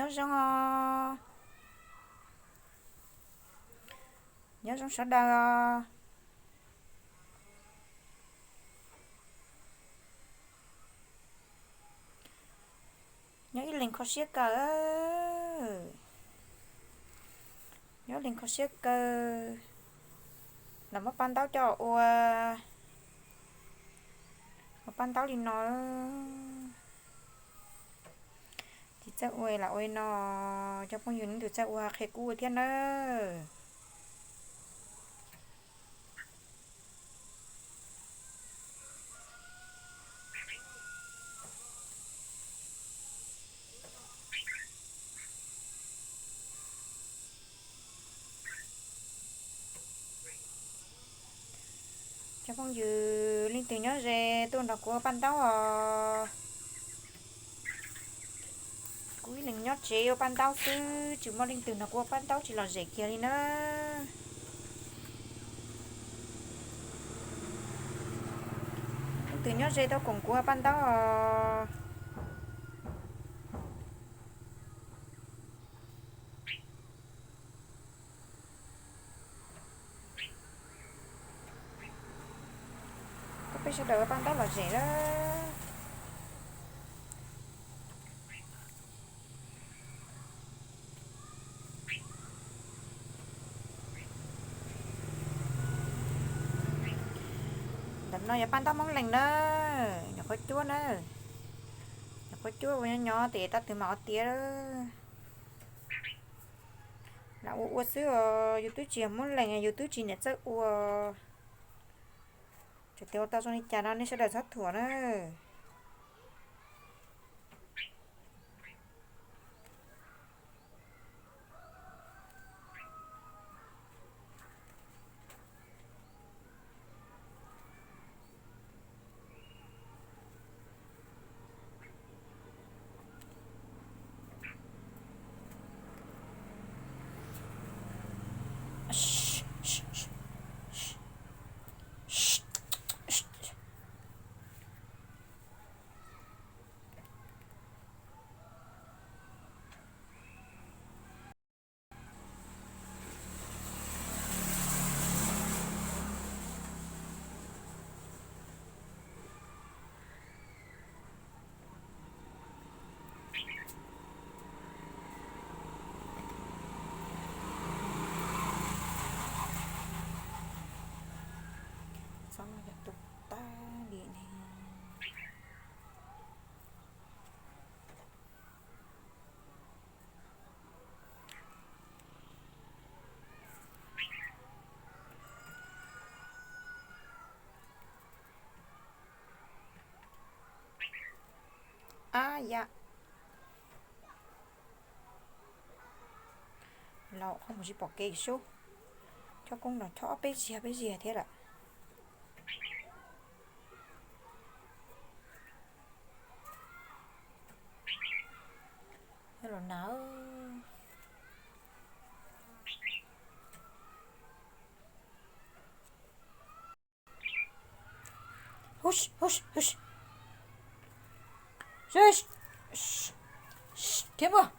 Zoo os. Nyob zoo sawv daws os. Nyob ib leeg kho siab kawg. Nyob ib leeg kho siab kawg. Los muab paj ntaub coj ua, muab paj ntaub li no. Tsis txawj ua lam ua li no. Cov phooj ywg, leej twg txawj ua qhia kuv ua thiab nawb. Cov phooj ywg, leej twg nyob ze tuaj nrog kuv ua paj ntaub os. Kuv ib leeg nyob tsev ua paj ntaub xwb, tsis muaj leej twg nrog kuv ua paj ntaub, tsis lom zem kiag li na. Leej twg nyob ze tuaj koom kuv ua paj ntaub os. Peb sawv daws ua paj ntaub lom zem na. Ntawm no yog paj ntaub Hmoob Lees na. Nyuam qhuav cuab na. Nyuam qhuav cuab ua nyob nyob ces tab twg mam ua tiav. Lam ua ua xwb os, yus twb tsis yog Hmoob Lees, yus twb tsis niam txawj ua. Txawm tias ua tau zoo li cas no nej sawv daws txhob thuam na. Txhob muab cov tus tag li ne. Ab yam, los qhov mus tsis pom kev sub. Chob koob los chob ob peb ziag peb ziag thiab lawm. Yog los na. Hush, hush, hush. Shush, shush, shush, thiab muaj.